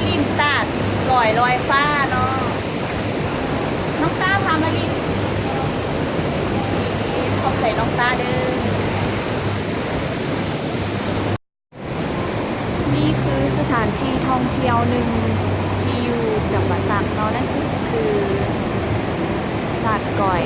ຫຼິ້ນຕາດກອຍລອຍຟ້າເນາະ. ນ້ອງຕ້າພາມາຫຼິ້ນ. ຂອບໃຈນ້ອງຕ້າເດີ້. ນີ້ຄືສະຖານທີ່ທ່ອງທ່ຽວໜຶ່ງທີ່ຢູ່ຈຳປາສັກເນາະ, ນັ້ນກໍຄືຕາດກອຍ